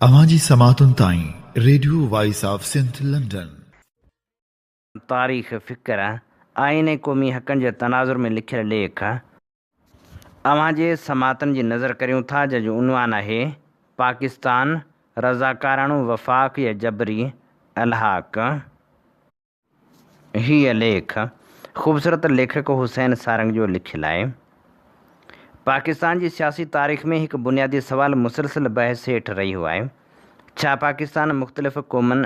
اوهان جي سماعتن تائين radio voice of Sindh London. تاريخ، فڪر، آئين ۽ قومي حقن جي تناظر ۾ لکيل ليک. اوهان جي سماعتن جي نظر ڪريون ٿا جنهن جو عنوان آهي، پاڪستان، رضاڪاراڻو وفاق يا جبري الحاق؟ هيء ليک خوبصورت ليکڪ حسين سارنگ جو لکيل آهي. پاڪستان جي سياسي تاريخ ۾ هڪ بنيادي سوال مسلسل بحث هيٺ رهيو آهي. ڇا پاڪستان مختلف قومن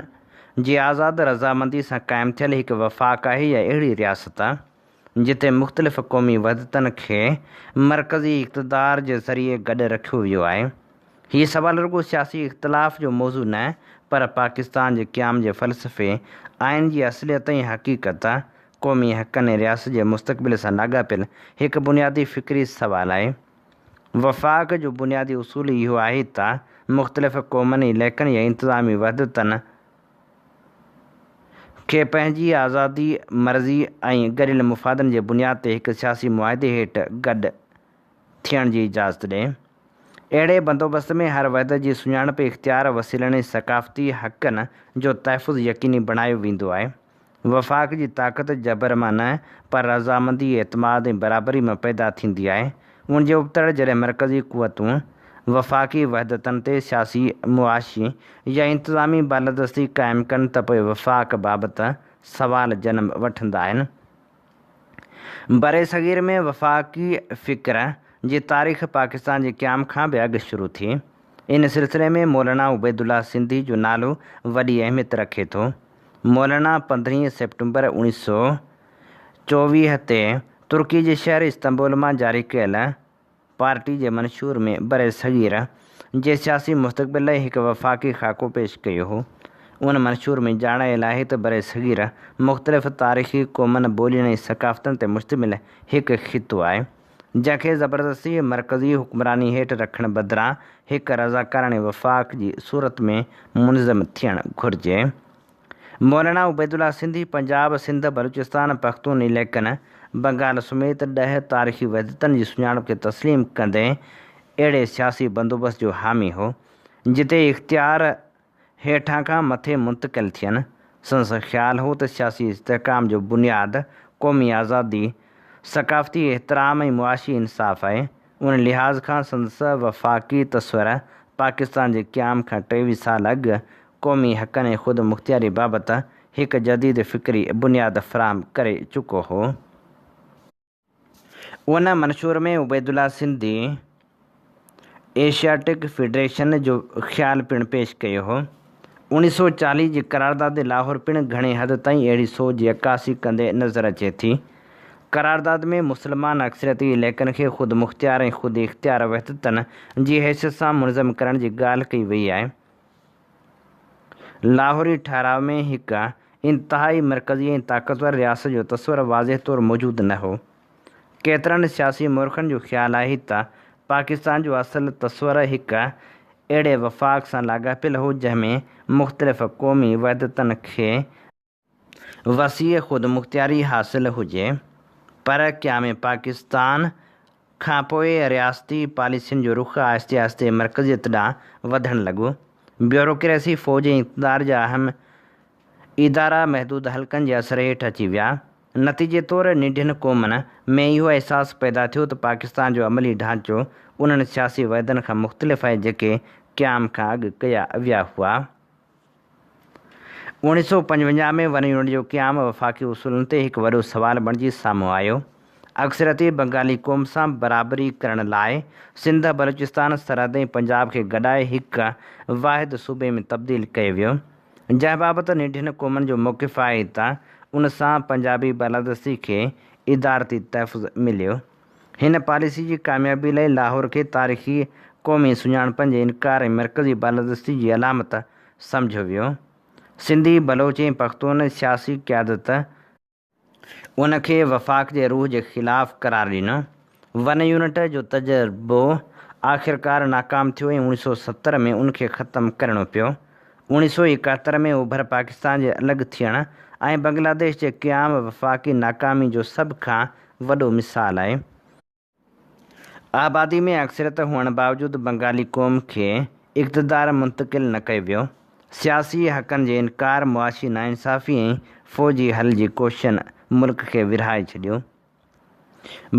جي آزاد رضامندي سان قائم ٿيل هڪ وفاق آهي يا اهڙي رياست جتي مختلف قومي وحدتن کي مرڪزي اقتدار جي ذريعي گڏ رکيو ويو آهي؟ هي سوال رڳو سياسي اختلاف جو موضوع نه پر پاڪستان جي قيام جي فلسفي، آئين جي اصليت ۽ حقيقت، قومي حقن ۽ رياست جي مستقبل سان لاڳاپيل هڪ بنيادي فڪري سوال آهي. وفاق جو بنيادي اصول اهو آهي ته مختلف قومن، علائقن يا انتظامي وحدتن کي پنهنجي آزادي، مرضي ۽ گڏيل مفادن جي بنياد تي هڪ سياسي معاهدي هيٺ گڏ ٿيڻ جي اجازت ڏئي. اهڙي بندوبست ۾ هر وحدت جي سڃاڻپ، اختيار، وسيلن ۽ ثقافتي حقن جو تحفظ يقيني بڻايو ويندو آهي. وفاق جي طاقت جبر مان نه پر رضامندي، اعتماد ۽ برابري مان پيدا ٿيندي آهي. ان جي ابتڙ جڏهن مرڪزي قوتون وفاقي وحدتن تي سياسي، معاشي يا انتظامي بالادستي قائم ڪن ته پوء وفاق بابت سوال جنم وٺندا آهن. برصغير ۾ وفاقي فڪر جي تاريخ پاڪستان جي قيام کان به اڳ شروع ٿي. ان سلسلي ۾ مولانا عبيدالله سنڌي جو نالو وڏي اهميت رکي ٿو. مولانا پندرهين سيپٽمبر 1924 تي ترڪي جي شهر استنبول مان جاري ڪيل پارٽي جي منشور ۾ برصغير جي سياسي مستقبل لاء هڪ وفاقي خاڪو پيش ڪيو هو. ان منشور ۾ ڄاڻايل آهي ته برصغير مختلف تاريخي قومن، ٻولين ۽ ثقافتن تي مشتمل هڪ خطو آهي، جنهن کي زبردستي مرڪزي حڪمراني هيٺ رکڻ بدران هڪ رضاڪاراڻي وفاق جي صورت ۾ منظم ٿيڻ گهرجي. مولانا عبيدالله سنڌي پنجاب، سنڌ، بلوچستان، پختون علائقن، بنگال سميت ڏهه تاريخي وحدتن جي سڃاڻپ کي تسليم ڪندي اهڙي سياسي بندوبست جو حامي هو، جتي اختيار هيٺان کان مٿي منتقل ٿين. سندس خيال هو ته سياسي استحڪام جو بنياد قومي آزادي، ثقافتي احترام ۽ معاشي انصاف آهي. ان لحاظ کان سندس وفاقي تصور پاڪستان جي قيام کان 23 سال اڳ قومي حقن ۽ خودمختياري بابت هڪ جديد فڪري بنياد فراهم ڪري چڪو هو. ان منشور ۾ عبيدالله سنڌي ايشياٽڪ فيڊريشن جو خيال پڻ پيش ڪيو هو. 1940 جي قرارداد لاهور پڻ گهڻي حد تائين اهڙي سوچ جي عڪاسي ڪندي نظر اچي ٿي. قرارداد ۾ مسلمان اڪثريتي علائقن کي خودمختيار ۽ خود اختيار وحدتن جي حيثيت سان منظم ڪرڻ جي ڳالهه ڪئي وئي آهي. لاهوري ٺهراء ۾ هڪ انتهائي مرڪزي ۽ طاقتور رياست جو تصور واضح طور موجود نه هو. ڪيترن سياسي مورخن جو خيال آهي ته پاڪستان جو اصل تصور هڪ اهڙي وفاق سان لاڳاپيل هو جنهن ۾ مختلف قومي وحدتن کي وسيع خودمختياري حاصل هجي پر قيام پاڪستان کانپوء رياستي پاليسين جو رخ آهستي آهستي مرڪزيت ڏانهن وڌڻ لڳو. بيوروڪريسي، فوج ۽ اقتدار جا اهم ادارا محدود حلقن جي اثر هيٺ اچي ويا. نتيجي طور ننڍين قومن ۾ اهو احساس پيدا ٿيو ته پاڪستان جو عملي ڍانچو انهن سياسي وعدن کان مختلف آهي جيڪي قيام کان اڳ ڪيا ويا هئا. 1955 ۾ ون يونٽ جو قيام وفاقي اصولن تي هڪ وڏو سوال بڻجي سامهون آيو. اڪثريتي بنگالي قوم سان برابري ڪرڻ لاء سنڌ، بلوچستان، سرحد ۽ پنجاب کي گڏائي هڪ واحد صوبي ۾ تبديل ڪيو ويو، جنهن بابت ننڍين قومن جو موقف آهي ته ان سان پنجابي بالادستي کي ادارتي تحفظ مليو. هن پاليسي جي ڪاميابي لاء لاهور کي تاريخي قومي سڃاڻپن جي انڪار ۽ مرڪزي بالادستي جي علامت سمجهيو ويو. سنڌي، بلوچ ۽ پختون سياسي قيادت ان کي وفاق جي روح جي خلاف قرار ڏنو. ون يونٽ جو تجربو آخرڪار ناڪام ٿيو ۽ 1970 ۾ ان کي ختم ڪرڻو پيو. 1971 ۾ اوڀر پاڪستان جي الڳ ٿيڻ ۽ بنگلاديش جي قيام وفاقي ناڪامي جو سڀ کان وڏو مثال آهي. آبادي ۾ اڪثريت هئڻ باوجود بنگالي قوم کي اقتدار منتقل نه ڪيو ويو. سياسي حقن جي انڪار، معاشي ناانصافي ۽ فوجي حل جي ڪوششن ملڪ کي ورهائي ڇڏيو.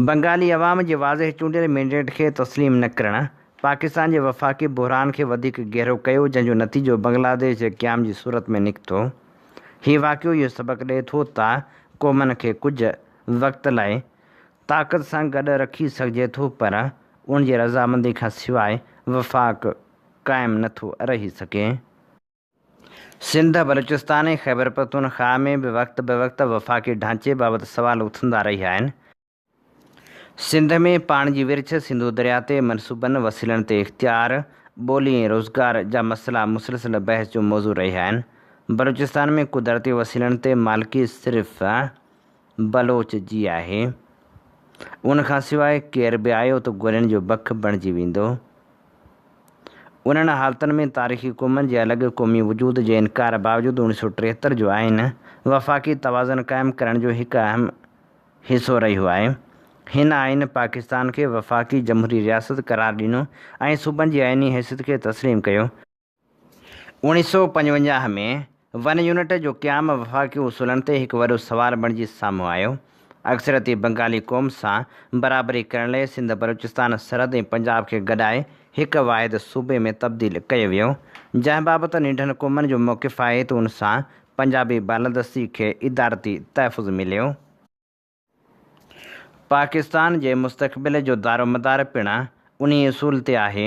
بنگالي عوام جي واضح چونڊيل مينڊيٽ کي تسليم نه ڪرڻ پاڪستان جي وفاقي بحران کي وڌيڪ گهرو ڪيو، جنهن جو نتيجو بنگلاديش جي قيام جي صورت ۾ نڪتو. هي واقعو اهو سبق ڏئي ٿو ته قومن کي ڪجهه وقت لاء طاقت سان گڏ رکي سگهجي ٿو پر ان جي رضامندي کان سواء وفاق قائم نه ٿو رهي سگهي. سنڌ، بلوچستان ۽ خيبرپختونخواهه ۾ به وقت بوقت وفاقي ڍانچي بابت سوال اٿندا رهيا آهن. سنڌ ۾ پاڻي جي ورڇ، سنڌو درياء تي منصوبن، وسيلن تي اختيار، ٻولي ۽ روزگار جا مسئلا مسلسل بحث جو موضوع رهيا آهن. بلوچستان ۾ قدرتي وسيلن تي مالڪي صرف بلوچ جي آهي. ان کان سواء ڪير به آيو ته گولين جو بک بڻجي ويندو. انهن حالتن ۾ تاريخي قومن جي الڳ قومي وجود جي انڪار باوجود اوڻيهه سؤ 73 جو آئين وفاقي توازن قائم ڪرڻ جو هڪ اهم حصو رهيو آهي. هن آئين پاڪستان کي وفاقي جمهوري رياست قرار ڏنو ۽ صوبن جي آئيني حيثيت کي تسليم ڪيو. 1955 ۾ ون يونٽ جو قيام وفاقي اصولن تي هڪ وڏو سوال بڻجي سامهون آيو. اڪثريتي بنگالي قوم سان برابري ڪرڻ لئه سنڌ، بلوچستان، سرحد ۽ پنجاب کي گڏائي هڪ واحد صوبي ۾ تبديل ڪيو ويو، جنهن بابت ننڍن قومن جو موقف آهي ته ان سان پنجابي بالادستي کي ادارتي تحفظ مليو. پاڪستان جي مستقبل جو دارومدار پڻ انهي اصول تي آهي.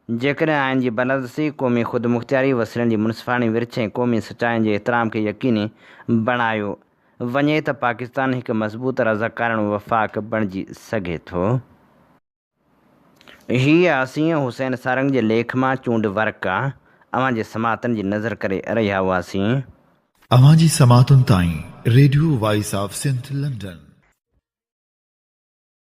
جيڪڏهن آئين جي بالادستي، قومي خودمختياري، وسيلن جي منصفاڻي ورڇ ۽ قومي سچائين جي احترام کي يقيني بڻايو وڃي ته پاڪستان هڪ مضبوط رضاڪاراڻو وفاق بڻجي سگهي ٿو. هي اسين حسين سارنگ جي ليک مان چونڊ ورق اوهان جي سماعتن جي نظر ڪري رهيا هئاسين. اوهان جي سماعتن تائين radio voice of Sindh London.